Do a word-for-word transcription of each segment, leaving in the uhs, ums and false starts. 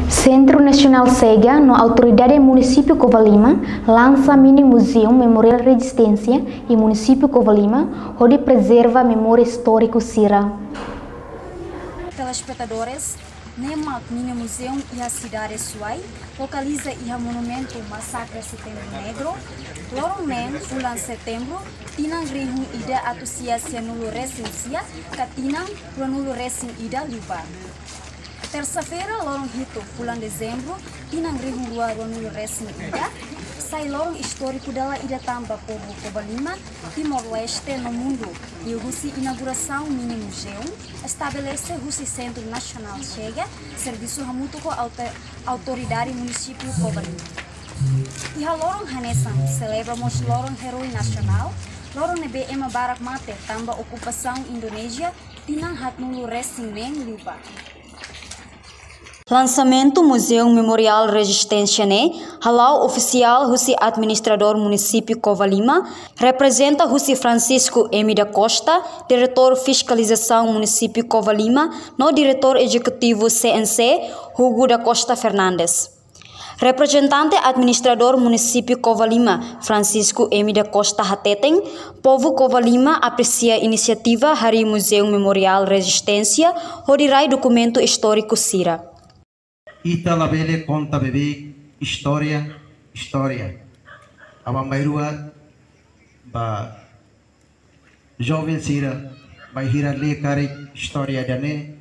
Sentru Nasionál Chega no Autoridade Munisípiu Covalima lansa mini Muzeu Memoriál Rezisténsia iha Munisípiu Covalima, hodi prezerva memória istóriku sira. Telespetadores, ne'e mak mini muzeu iha sidade Suai, lokaliza iha monumentu Masakre Setembru Negru, loron neen fulan Setembru, tinan rihun ida atus sia sianulu resin sia, ka tinan ruanulu resin ida liubá. Tersa-feira, loron hitu fulan Dezembru, tinan rihun rua ruanulu resin ida, sai loron istóriku dala ida tan ba povu Covalima, Timor-Leste no mundu, liuhusi inaugurasaun mini muzeu, estabelese husi Sentru Nasionál Chega, servisu hamutuk ho aute-, Autoridade Munisípiu Covalima. Iha loron hanesan, selebra mós loron Heroi Nasionál, loron ne'ebé ema barak mate tanba okupasaun Indonézia, tinan haatnulu resin neen liubá. Lansamentu Muzeu Memoriál Rezisténsia ne'e hala'o ofisiál husi Administradór Munisípiu Covalima, reprezenta husi Francisco M da Costa, Diretór Fiskalizasaun Munisípiu Covalima, no Diretór Ezekutivu C N C, Hugo da Costa Fernandes. Reprezentante Administradór Munisípiu Covalima, Francisco M da Costa hateten, povu Covalima apresia inisiativa harii Muzeu Memoriál Rezisténsia hodi rai dokumentu istóriku sira. Ita labele konta beibeik istória, istória. Aban-bainrua ba joven sira bainhira lee karik istória ida-ne'e,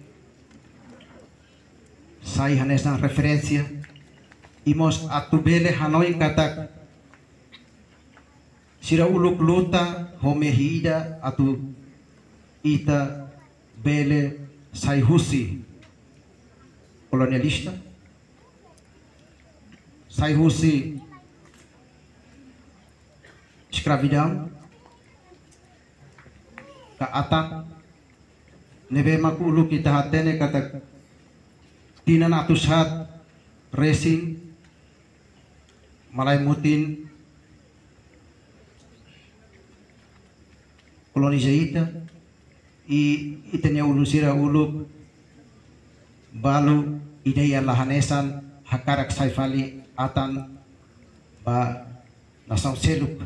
sai hanesan referénsia, i mós atu bele hanoin katak sira uluk luta ho mehi ida atu ita bele sai husi kolonialista, sai husi eskravidaun, ka atan, ne'ebé mak uluk ita hatene katak tinan atus haat resin malae mutin koloniza ita, i ita-nia ulun sira uluk balu ideia la hanesan, hakarak sai fali atan ba nasaun seluk.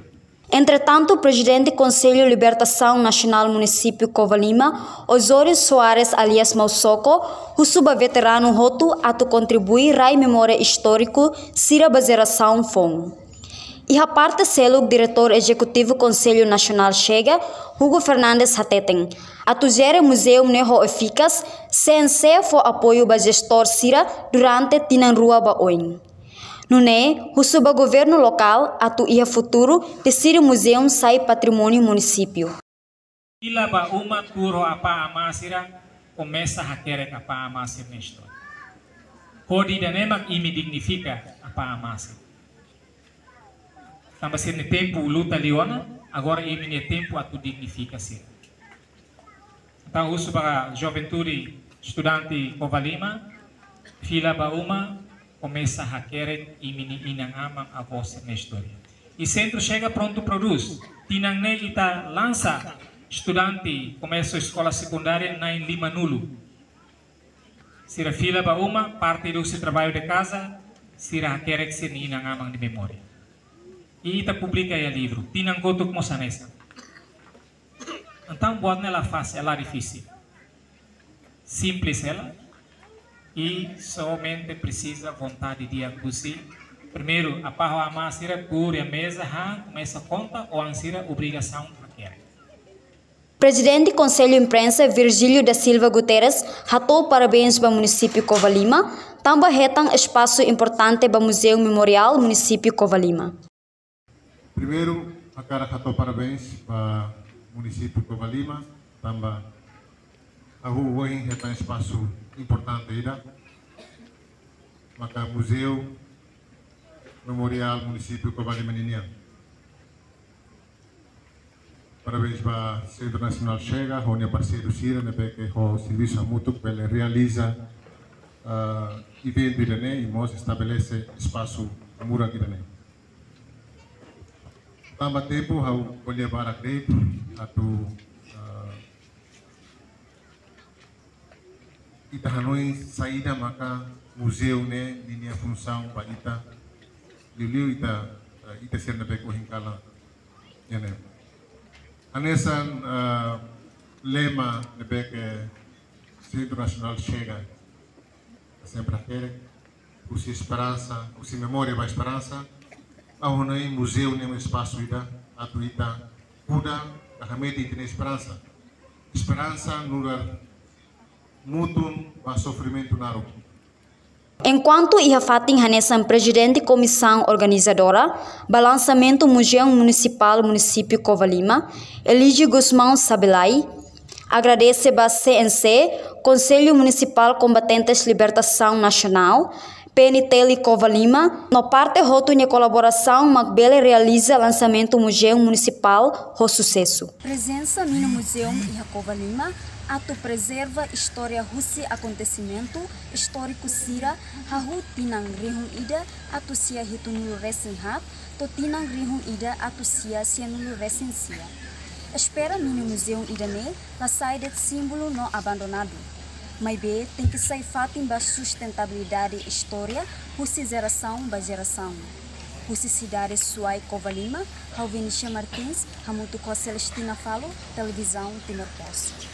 Entretantu, Prezidente Konsellu Libertasaun Nasionál Munisípiu Covalima, Osório Soares alias Mausoko, husu ba veteranu hotu atu kontribui rai memória istóriku sira ba jerasaun foun. Iha parte seluk, Diretór Ezekutivu Konsellu Nasionál Chega, Hugo Fernandes hateten, atu jere muzeu ne'e ho efikás, C N C fó apoiu ba jestór sira durante tinan rua ba oin. Nune'e, husu ba governu lokál atu iha futuru deside muzeu sai patrimóniu munisípiu. Fila ba uma tuur ho apá amá sira, komesa hakerek apá amá sira-nia istória. Hodi ida-ne'e mak imi dignifika apá amá sira. Tanba sira-nia tempu luta liu ona, agora imi-nia tempu atu dignifika sira. Entaun, husu ba juventude estudante Covalima, fila ba uma, komesa hakerek imi-nia inan-aman, avó sira-nia istória. I Sentru Chega prontu prodús. Tinan ne'e ita lansa estudante komesa eskola sekundária na'in limanulu. Sira fila ba uma, parte husi trabalho de casa, sira hakerek sira-nia inan-aman nia memória. I ita publika iha livru, tinan kotuk mós hanesan. Entaun, buat ne'e la fasil, la difisil. Simples hela. I somente presiza vontade di'ak husi. Primeiru, apá ho amá sira tuur iha meza, han, komesa konta, oan sira obrigasaun hakerek. Prezidente Konsellu Imprensa Virgílio da Silva Guterres hato'o parabéns ba Munisípiu Covalima, tanba hetan espasu importante ba Muzeu Memoriál Munisípiu Covalima. Primeiru, hakarak hato'o parabéns ba Munisípiu Covalima, tanba hahú ohin hetan espasu importante ida, maka Muzeu Memoriál Munisípiu Covalima ninian. Parabéns ba Sentru Nasionál Chega, ho nia parseiru sira, ne'ebé ke ho servisu hamutuk bele realiza, ah, eventu ida-ne'e, i mós estabelese espasu murak ida-ne'e. Tanba tempu, ha'u ko'alia barak de'it, atu, ah, Ita hanoin saida maka muzeu ne'e ninia funsaun ba ita, liuliu ita, eh, ita sira ne'ebé ohin kalan iha ne'e. Hanesan, eh, lema ne'ebé ke Centro Nacional Chega sempre hakerek, husi esperansa, husi memória ba esperansa. Ha'u hanoin muzeu ne'e mak espasu ida atu ita kuda ka hametin ita-nia esperansa. Esperansa nu'udar mutun ba sofrimentu naruk. Enkuantu iha fatin hanesan Prezidente Komisaun Organizadora ba lansamentu Muzeu Munisipál Munisípiu Covalima, Eligio Gusmão Sabelai, agradese ba C N C, Konsellu Munisipál Kombatentes Libertasaun Nasionál, P N T L Covalima, no parte hotu nia kolaborasaun mak bele realiza lansamentu Muzeu Munisipál ho susesu. Prezensa mina muzeu iha Covalima atu prezerva istória husi akontesimentu istóriku sira hahú tinan rihun ida atus sia hitunulu resin haat, to'o tinan rihun ida atus sia sianulu resin sia. Espera mina muzeu ida-ne'e la sai de'it símbolu no abandonadu. Maibé tenke sai fatin ba sustentabilidade istória husi jerasaun ba jerasaun. Husi sidade Suai Covalima, ha'u Venicia Martins, hamutuk ho Celestina Falo, Televizaun Timor Post.